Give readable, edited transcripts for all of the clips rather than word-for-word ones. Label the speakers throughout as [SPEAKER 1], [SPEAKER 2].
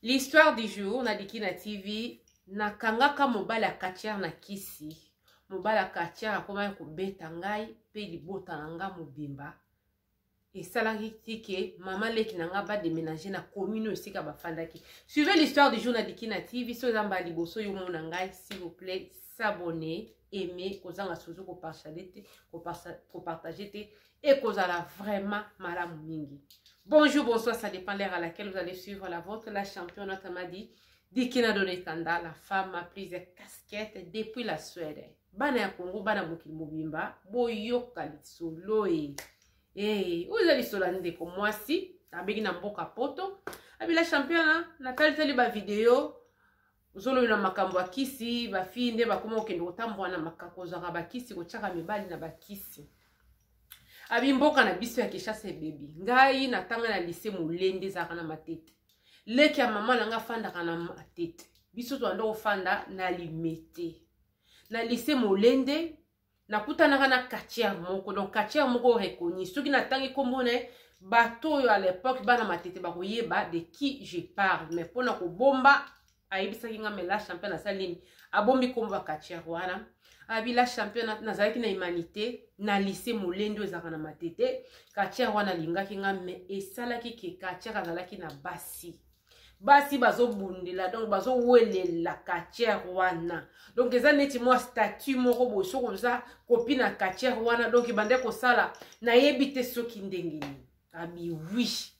[SPEAKER 1] L'histoire du jour na Dikina TV, nakangaka mobali ya quartier na kisi. Mobali ya quartier akomaki kobeta ngai mpe libota na nga mobimba. Esalaki tike mama leki na nga ba déménager na commune oyo esika bafandaki. Suivez l'histoire du jour na Dikina TV. Soki eza mbala liboso yo mona ngai, s'il vous plaît, s'abonner, aimer, kozanga suzu kopartager te, kopartager te. Ekozala vraiment malamu mingi. Bonjour, bonsoir, ça dépend l'heure à laquelle vous allez suivre la vôtre, la championne, autrement dit, Dikina Donetanda, la femme à plusieurs casquettes depuis la Suède. Bana ya Congo, bana mokili mobimba, boyoka lisolo e. Eh, oyo eza lisolo ya ndeko mwasi, abengi na mboka poto. Abi la championne, natalitali ba video, ozolobela makambo ya kisi, ba fille nde bakoma kokende kotambola na makako, kozwaka bakisi, kotiaka mibali na bakisi. Abi mboka na biso ya Kinshasa ebebi. Ngai natanga na lycée Molende, ezalaka na Matete. Leki ya mama na ngai afandaka na Matete. Biso tobanda kofanda na Limete. Na lycée Molende nakutanaka na quartier moko, donc quartier moko reconnu. Soki natangi kombo na ye, bato oyo à l'époque bana Matete bakoyeba de qui je parle. Mais mpona kobomba, ayebisaki nga, mais la championne asali nini? Abombi kombo ya quartier wana. Abi la championne, nazalaki na humanité na lycée Molende oyo ezalaka na Matete. Quartier wana alingaki nga, mais esalaki ke quartier azalaki na basi, basi bazobundela, donc bazowelela quartier wana. Donc eza neti mwa statut moko boye, soki oza copine na quartier wana, donc ebande kosala, nayebi te soki ndenge nini. Abi oui,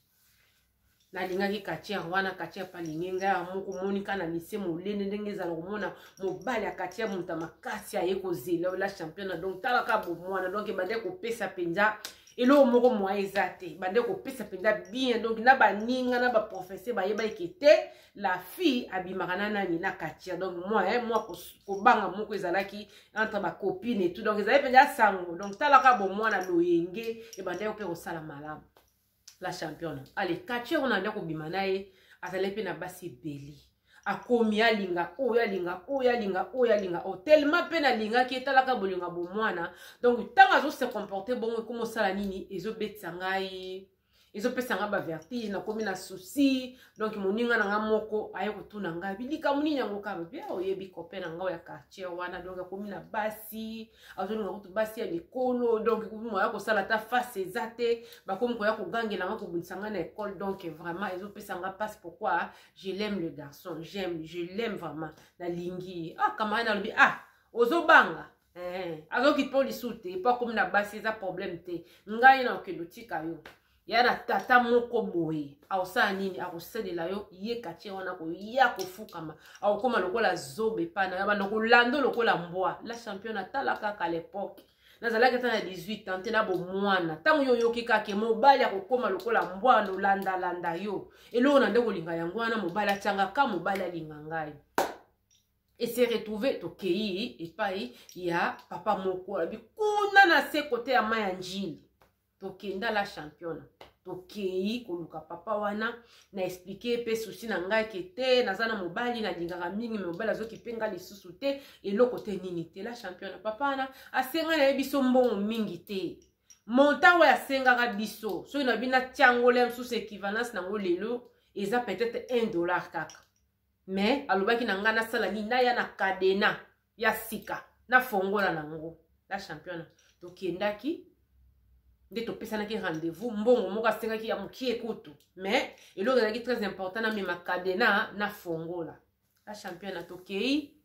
[SPEAKER 1] nalingaki quartier wana, quartier mpe alingi ngai ya moko. Monika na lycée Molende, ndenge ezala komona mobali ya quartier, moto ya makasi aye kozela la championne. Donc talaka bomwana, donc ebande kopesa mpenza eloko moko mwa eza te, bande kopesa mpenza bien. Donc na baninga na baprofesseur bayebaki te la fille abimaka na nani, na quartier. Donc mwa kobanga moko ezalaki entre bacopine et tout, donc ezali mpenza sango. Donc talaka bomwana, loyenge ebandaki mpe kosala malamu. La championne, ale quartier wana ande kobima na ye, azali mpe na basi ebele. Akomi alinga oyo, alinga oyo, alinga oyo, alinga oyo, tellement mpe nalingaki. Etalaka bolinga bomwana. Donc ntango azose comporter bongo, ekoma osala nini? Ezobetisa ngai, ezopesa ngai bavertige, nakomi na souci. Donc moninga na ngai moko aye kotuna ngai bilikambo nini yango kaka bia oyebi copain na ngai ya quartier wana. Donc akomi na basi, azolinga kutu basi ya mikolo, donc moya kosala ata face eza te. Bakomi koya kogangela nga, kobundisa ngai na école. Donc vraiment ezopesa nga passe. Pourquoi? Je l'aime, le garçon, j'aime, je l'aime vraiment, nalingi ye. Ah, camarade alobi: ah, ozobanga eh, azoki mpo lisu te, mpo akomi na basi, eza problème te. Ngai na okende otika yo ya na tata moko boye, akosala nini? Akosalela yo ye quartier wana, koya kofukama, akokóma lokola zoba epai na yo, banda kolanda lokola mbwa. La championne, atala kaka l'époque nazalaki ata na 18 ans te, na bomwana. Ntango yo oyoki kaka mobali akokóma lokola mbwa, lolandalanda yo, eloko na nde kolinga yango wana. Mobali atianga ka mobali alinga ngai et se retrouve. Tokei epai ya papa moko, abi kuna na se kote ya mai ya Njili. Tokenda, la championne, tokei koluka papa wana. Na expliquer mpe souci na ngai ke te, naza na mobali nalingaka mingi, me mobali azoki mpe ngai lisusu te, eloko te, nini te. La championne, papa wana asengai na ye biso mbongo mingi te. Montant oyo asengaka biso, soki na bino atiango le mosusu, équivalence nango lelo eza peut-être 1 dollar kaka. Mais alobaki na ngai nasala nini? Naya na cadenas ya sika, nafongola nango. La championne, tokendaki nde topesanaki rendez-vous. Mbongo moko asengaki ya mokie kutu, mais eloko ezalaki très important, namema cadenas, nafongola. La championne, tokei,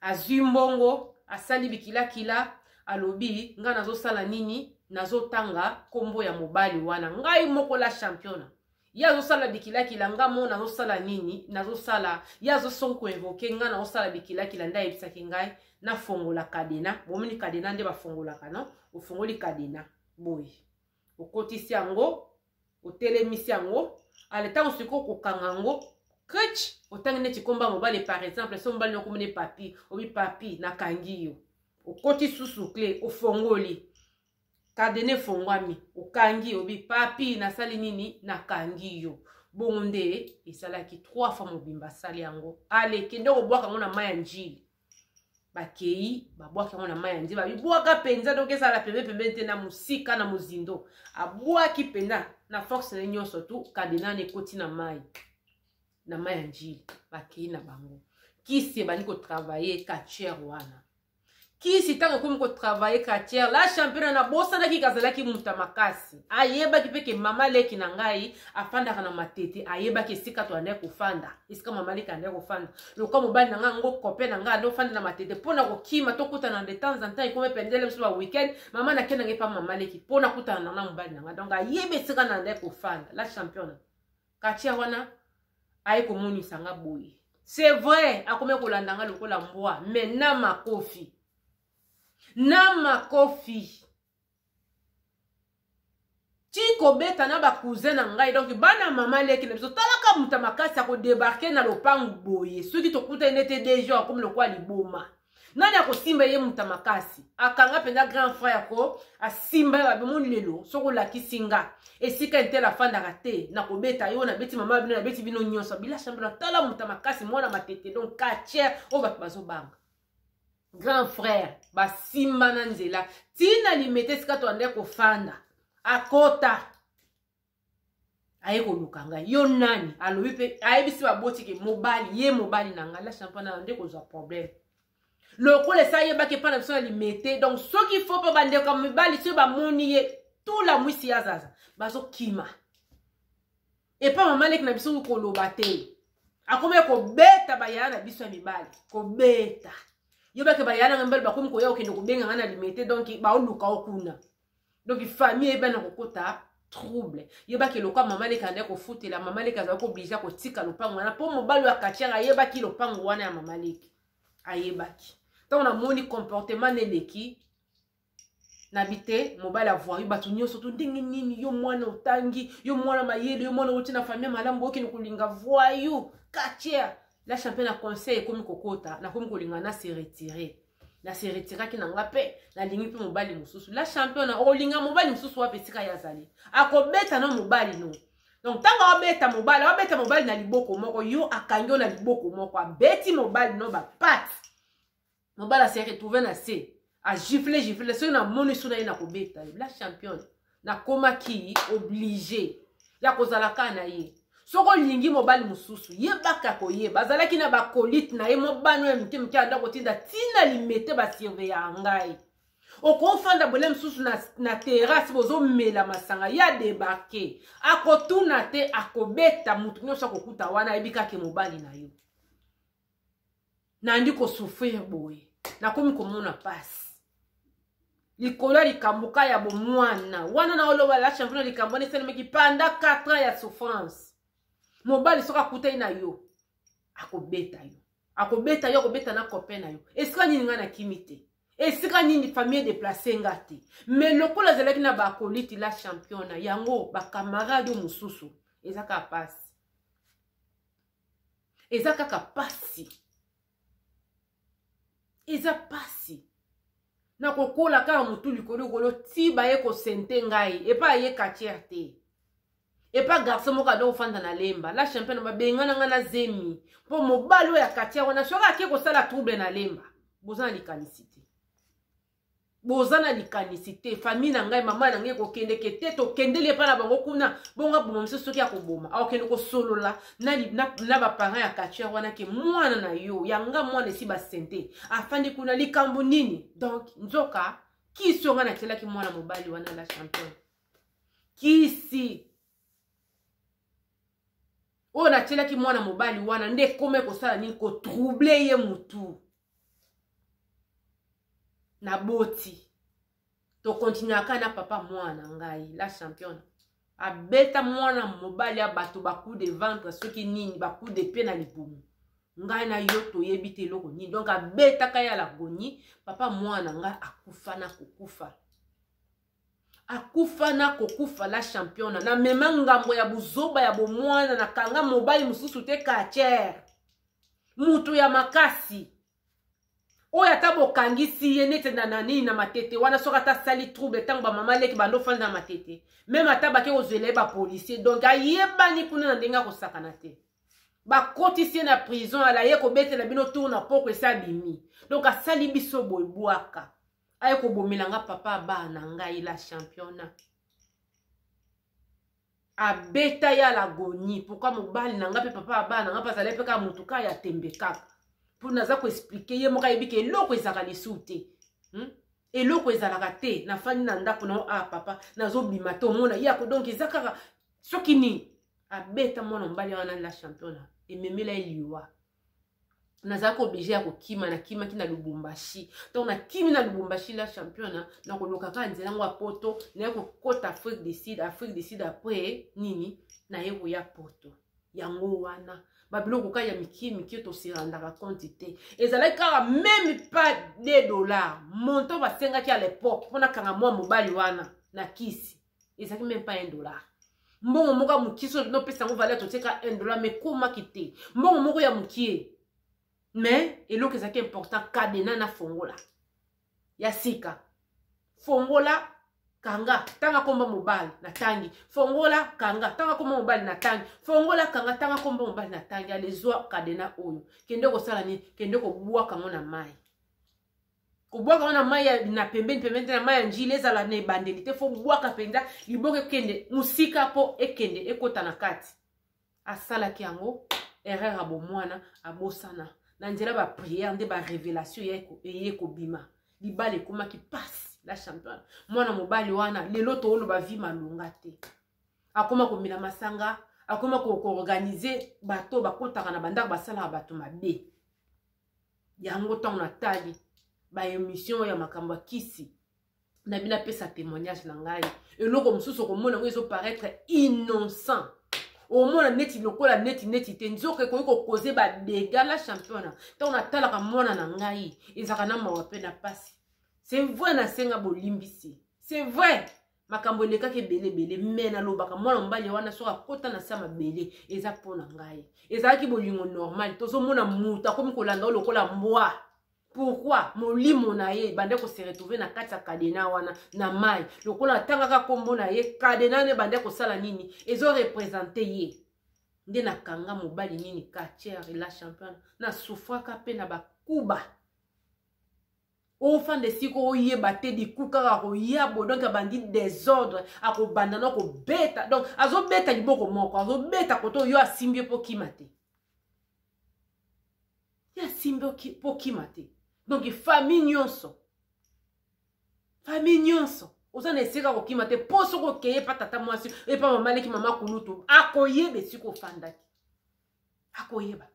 [SPEAKER 1] azwi mbongo, asali bikilakila, alobi ngai nazosala nini? Nazotanga nkombo ya mobali wana ngai moko. La championne, ye azosala bikilakila, nga mo nazosala nini? Nazosala, ye azosongi koinvoquer ngai, nazosala bikilakila. Nde ayebisaki ngai nafongola cadenas. Bomoni cadenas nde bafongolaka, no? Ofongoli cadenas boye, okotisi yango, otelemisi yango. Ale ntango sikoyo kokanga yango crich, otangi neti komba mobali. Par exemple, so mobali nokomone papi, obi: papi, nakangi yo. Okoti susu clé, ofongoli cadenas, efongwami, okangi, obi: papi, nasali nini? Nakangi yo. Bongo nde esalaki trois fois mobimba. Asali yango, ale kende kobwaka yango na mai ya Njili. Bakei, babwaki yango na mai ya Njili. Babibwaka mpenza, donc ezala pembe te, na mosika, na mozindo. Abwaki mpenza na force na ye nyonso, tu cadenas ekoti na mai. Na mai ya Njili bakei na bango. Kisi ebandi kotravaille quartier wana. Kisi ntango ekomi kotravaille quartier, la championa nabosanaki kazalaki moto ya makasi. Ayebaki mpe ke mama leki na ngai afandaka na Matete. Ayebaki esika toandaki kofanda, esika mama leki andaki kofanda. Lokola mobali na ngai yango kope na ngai ande ofanda na Matete mpo na kokima tokutana de temps en temps, ekomi pendele biso ba weekend, mama nakende ngai mpa mama leki mpo nakutana na mobali na ngai. Donc ayebi esika na andaki kofanda. La championa, quartier wana aye komonisa nga boye. C'est vrai, akomi kolanda nga lokola mbwa, mais na makofi, na makofi ti kobeta na bacousin na ngai, donc bana mama leki na biso. Talaka moto ya makasi akodébarquer na lopangu boye. Soki tokutani nete deja akomi lokola liboma, nani akosimba ye? Moto ya makasi akanga mpenza grand frère ko asimba ye. Babimoni lelo, soki olakisi nga esika entele afandaka te, nakobeta yo, nabeti mama bino, nabeti bino nyonso. Bila champion, tala moto ya makasi, mwana Matete, donc quartier oyo bato bazobanga grand frère. Basimba na nzela ntina Limete, esika toande kofanda. Akota, aye koluka ngai: "Yo nani?" Alobi mpe ayebisi baboti ke mobali ye, mobali na ngai. La champion, nde kozwa problème lokola esi ayebaki epai na biso na Limete. Donc soki fo mpo bandeko ya mibali, soki bamoni ye, tula mwisi ya zaza, bazokima. Epa mama leki na biso, koloba te, akomi kobeta bayaya na biso ya mibali. Kobeta yo bake, bayaya nanga mibali bakomi koya kokende kobenga ngai na Limete. Donc baoluka o kuna. Donc famille eyebana kokota trouble. Yebaki lokwa mama leki ande kofutela, mama leki azalaki obligé kotika lopango wana mpo mobali oyo akatiaka ayebaki lopango wana ya mama leki. Ayebaki. Ntango namoni comportement neleki, nabi te, mobali avoyu bato nyonso to ndenge nini? Yo mwana otangi, yo mwana mayele, yo mwana oti na famille malamu, okende kolinga voyou quartier. La champion, na conseil ekomi kokota, nakomi kolinga na se retirer. Na se retiraki na nga mpe nalingi mpe mobali mosusu. La champion, okolinga mobali mosusu wapi esika ye azali? Akobeta na mobali no. Donc ntango aobeta mobali, aobeta mobali na liboko moko, yo akangi yo na liboko moko. Abeti mobali no bapate, mobali ase retrouve na se, agifle gifle. Soki namoni so na ye, nakobeta ye. La championne, nakomaki obligé ya kozala kaka na ye. Soki olingi mobali mosusu, yebaka koyeba azalaki na bakolite na ye, mobano ya mike mike anda kotinda ntina Limete, basurveilla ngai. Okofanda bole mosusu na terrasse, bozomela masanga ya débarquer, akotuna te, akobeta motu nyonso akokuta wana, ayebi kaka mobali na yo. Nandi kosouffrir boye, nakomi komona pasi likolo ya likambo ka ya bomwana wana. Na oloba, la champion, likambo wana esalemaki pendant 4 ans ya souffrance. Mobali soki akutani na yo, akobeta yo, akobeta yo, akobeta na copain na yo. Esika nini ngai nakimi te? Esika nini famille déplace nga te? Mais lokola azalaki na bakoliti, la championa, yango bacamarade oyo mosusu, eza kaka pasi, eza kaka pasi, eza pasi. Nakokola kaka motu likolo likolo ti baye kosente ngai epai aye quartier te, epa garçon moko ado kofanda na Lemba. La champion, babengana ngai na zemi mpo mobali oyo ya quartier wana, soki ake kosala trouble na Lemba, boza na likanisi te, boza na likanisi te. Famille na ngai, mama na ngai ekokendeke te, tokendeli epai na bango kuna. Bongo aboma biso. Soki akoboma, akokende kosolola na baparent ya quartier wana ke mwana na yo, yanga mwana esi basente, afandi kuna, likambo nini? Donc nzoka kisi oyo ngai natielaki mwana mobali wana, la champion, kisi oyo natielaki mwana mobali wana nde ekoma kosala nini? Kotroubler ye mutu. Naboti, tokontinuaka na papa mwana ngai. La championne, abeta mwana mobali ya bato bacoup de ventre, soki nini, bacoup de pied na libumu. Ngai na yo toyebi te eloko nini. Donc abetaka ye alagoni. Papa mwana ngai akufa na kokufa, akufa na kokufa. La championa, namema ngambo ya buzoba ya bomwana. Nakanga mobali mosusu te, quartier, mutu ya makasi oyo ata bokangisi ye neti na nini na Matete wana, soki ata asali trouble, ntango bamama leki bando ofanda na Matete, même ata bake kozwela ye bapolicier, donc ayebani kuna na ndenge akosakana te. Bakotisi ye na prison, ala ye kobetela bino tour na poko esi abimi. Donc asali biso boye, bwaka aye kobomela nga papa bana ngai. La championa. Abeta ye alagoni. Pourquoi mobali na nga mpe papa ya bana na nga mpe azali mpe kaka motu kaka ya tembe kaka mpo naza koexplike ye moko ayebi ke eloko ezalaka lisusu te, Eloko ezalaka te. Nafandi na ndako na ah papa, nazobima te, omona yako. Donc eza kaka soki nini. Abeta mwana mobali wana, la championa, ememela ye liwa. Nazalaki oblige ya kokima. Nakimaki na Lubumbashi. Ntango nakimi na Lubumbashi, la championa, nakoluka kaka nzela yango ya Poto. Naye kokota Afrique du Sud. Afrique du Sud, après nini, naye koya Poto. Yango wana babiloko kaka ya mikie mikie, tosirandaka compte te. Ezalaki kaka même pas 2 $. Montant basengaki à l'époque mpo nakanga mwa mobali wana na kisi ezalaki même pas 1 dollar. Mbongo moko ya mokie, so nopesa yango valeur, totieka 1 dollar, mais komaki te mbongo moko ya mokie. Mais eloko ezalaki important, cadenas na fongola ya sika. Fongola, kanga, tanga komba mobali natangi. Fongola, kanga, tanga komba mobali natangi. Fongola, kanga, tanga komba mobali natangi. Alezwa cadenas oyo, kende kosala nini? Kende kobwaka yango na mai. Kobwaka yango na mai na pembeni pembeni te, na mai ya Njili. Ezala na ebandeli te, fo bwaka mpenza liboko ekende mosika mpo ekende ekota na kati. Asalaki yango, erreur ya bomwana, abosana. Na nzela baprière nde barévélation eye kobima. Libala ekomaki pasi, la championne. Mwana mobali wana, lelo tooloba vie malonga te. Akoma komela masanga, akoma koorganiser bato bakotaka na bandako, basalaka bato mabe. Yango ntango natali baémission ya makambo ya kisi na bino, apesa témoignage na ngai. Eloko mosusu okomona yango ezoparaître innocent, omona neti lokola neti neti te, nzoka ekoki kocauser badégâts, la championa. Ntango natalaka mwana na ngai, ezalaka na mawa mpe na pasi. C'est vrai, nasenga bolimbisi, c'est vrai, makambo elekaki ebele ebele, mais nalobaka mwana mobali wana soki akota na sa mabele, eza mpo na ngai. Ezalaki bolingo normal. Tozomona moto akomi kolanda o lokola mbwa. Pourquoi? Molimo na ye ebande kose retrouver na kati ya cadenas wana na mai. Lokola atangaka nkombo na ye, cadenas wana ebande kosala nini? Ezoreprésenter ye. Nde nakanga mobali nini, quartier, la championne. Nasufraka mpe na bakuba. Ofanda esika oyeba te, diku kaka koya bo. Donc abandi désordre, akobanda na kobeta. Donc azobeta liboko moko, azobeta koto oyo asimbi ye mpo kima te. Ye asimbi mpo kima te. Donc famille nyonso, famille nyonso, oza na esika kokima te, mpo soki okeye epa tata mwasi, epa mama leki, mama kulutu akoyeba esika ofandaki, akoyeba.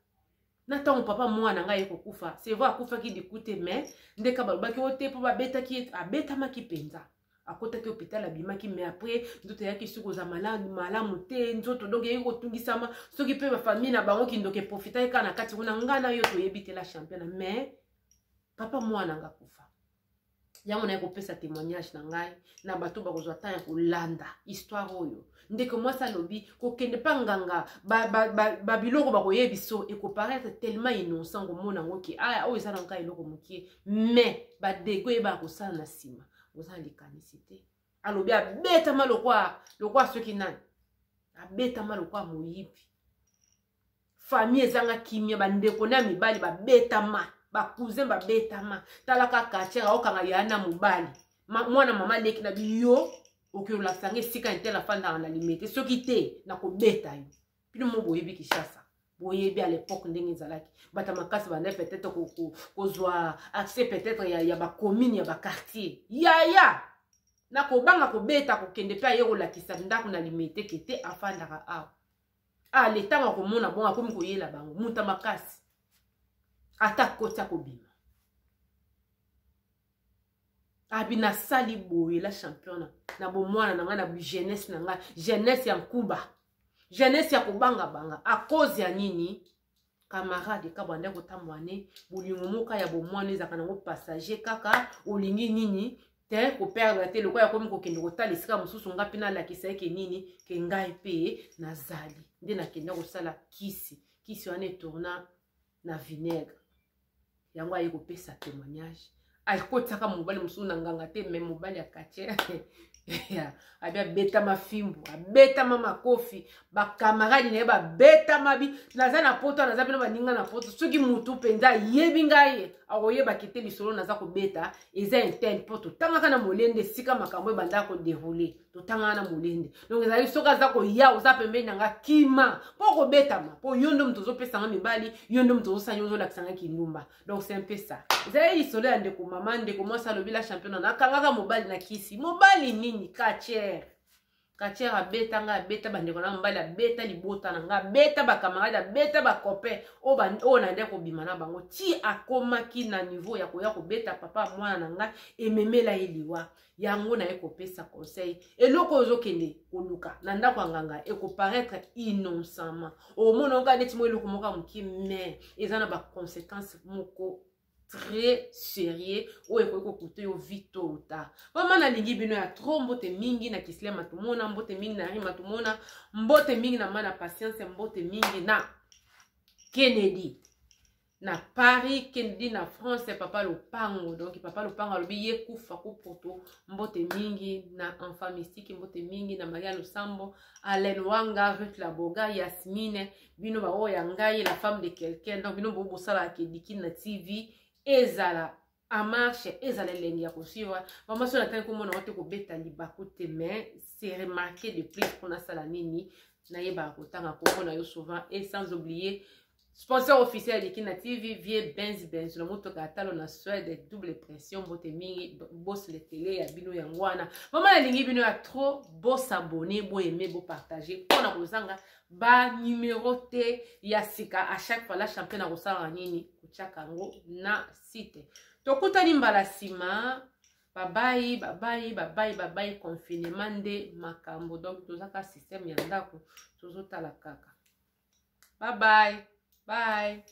[SPEAKER 1] Na ntango papa mwana ngai ye kokufa, c'est vrai, akufaki diku te, mais ndeka balobaki o te mpo babetaki ye, abetamaki mpenza, akotaki hôpital, abimaki, mais après nzoto eyaki soki koza malamu te. Nzoto donc eyaki kotungisama. Soki mpe bafamille na bango kindoki eprofitaki kaka na kati kuna, ngai na yo toyebi te, la championa. Mais papa mwana nga kufa, yango naye kopesa témoignage na ngai na bato bakozwa temps ya kolanda histoire oyo. Ndeko mwasi alobi kokende mpa nganga, babiloko bakoyebi so ekoparaître tellement innocent, komona yango ke aya oyo eza na ngai eloko mokie, mais badégâts oyebaka kosala na nsima, oza na likanisi te. Alobi abetama lokwa lokwa soki nani, abetama lokwa moyibi. Famille ezanga kimia, bandeko na mibali babetama, bacousin babetama. Talaka quartier, aokanga ya na mobali, mwana mama leki na biyo. Okoki olakisa nga esika intel afandaka na Limete? Soki te, nakobeta yo. Bino mo boyebi Kinshasa, boyebi à l'époque ndenge ezalaki. Bato makasi banda peut-être kozwa accès peut-être ya bacommune, ya baquartier. Yaya nakobanga kobeta, kokende mpe aye kolakisa ndako na Limete ke te afandaka awa. Ale ntango akomona bongo, akomi koyela bango moto makasi, ata koti akobima. Abi nasali boye, la championa, na bomwana na ngai, na jeunesse na ngai, jeunesse ya nkuba, jeunesse ya kobangabanga. À cause ya nini? Camarade ka banda kotambola ne bolingo moko ya bomwana ezalaka nango passager kaka. Olingi nini te, koperdre te. Lokola yakomi kokende kotala esika mosusu, ngai mpe nalakisa eke nini, ke ngai mpe nazali. Nde nakenda kosala kisi. Kisi wana etourna na vinaigre. Yango aye kopesa témoignage. Akotiaka mobali mosusu na nganga te, mais mobali ya quartier. Abi abetama fimbu, abetama makofi, bakamaradi na ye babetama. Bi naza na poto, naza bino baninga na poto. Soki mutu mpenza ayebi ngai, akoyebaki te lisolo naza kobeta eza interne, mpo totangaka na molende esika makambo ebandaka kodérouler. Totangaka na molende, donc ezali soki aza koya, oza pembeni na nga, kima, mpo kobetama, mpo yo nde moto ozopesanga mibali, yo nde moto ozosala, ozolakisa nga kindumba. Donc c'est un peu ça. Ezali lisolo ya ndeko mama, ndeko mwasi alobi: "La championne, nakangaka mobali na kisi." Mobali nini? Catcheur. Catcheur abeta nga, abeta bandeko na mobali, abeta libota na nga, abeta bakamarade, abeta bacopain oyo na nde kobima na bango, ti akomaki na niveau ya koya kobeta papa mwana na ngai, ememela ye liwa. Yango naye kopesa conseil: eloko oyo ozokende koluka na ndako ya nganga ekoparaître innocemment, omona oka neti mo eloko moko ya moke, mais eza na baconséquence moko très sérieux oyo ekoki kocoûter yo vie tôt ou tard. Mama, nalingi bino ya trop. Mbote mingi na Kisile Matumona, mbote mingi na Ri Matumona, mbote mingi na Mana Patience, mbote mingi na Kennedy na Paris, Kennedy na France, papa Lopango. Donc papa Lopango alobi ye kufa kupoto. Mbote mingi na Enfant Mystique, mbote mingi na Maria Losambo, Alain Wanga, Ruth Laboga, Yasmine, bino baoyo ya ngai, la femme de quelqu'un. Donc bino bo bosalaka Dikini na TV ezala en marche, ezala elengi ya kosuivre. Vraiment, so natangi komona ngo te, kobeta libaku te, mais c'est remarqué de plus mpona asala nini, nayebaka kotanga kombo na yo souvent. Et sans oublier sponsor officiel ya Dikina TV, vie Benz Benz na motoka ya talo na Suède, double pression. Mbote mingi, bosele tele ya bino yango wana. Vraiment, nalingi bino ya trop. Bos'abonner, boaimer, bopartager mpona kozanga banumero te ya sika. À chaque fois la championne akosalaka nini, kotiaka yango na site. Tokutani mbala nsima. Babai babai babai babai. Confinement nde makambo, donc tozaka système ya ndako, tozotala kaka. Bye bye bye.